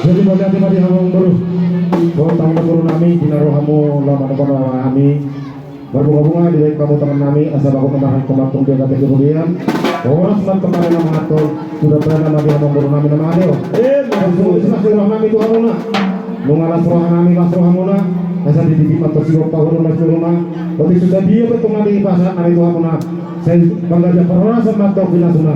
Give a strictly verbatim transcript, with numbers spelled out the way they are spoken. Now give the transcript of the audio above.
Jadi, mauliate ma di hamu amangboru. Botima ma boru nami, di na ro hamu laho manopot hami. Marbunga-bunga dibahen hamu tangan nami, asa bagot ma roha nami, tung dia gabe kemudian. Horas ma tu pande na manganhon, suda pande ma di hamu amangboru nami na mangalehon. Eh, marbunga-bunga roha nami tu hamuna. Nunga las roha nami, las rohamuna. Asa dididik ma tu sigompa hulu mas di rumah. Otik suda dia pe tung nami pasahat nami tu hamuna. Sai panggabean parhorasan ma tu pinasuna.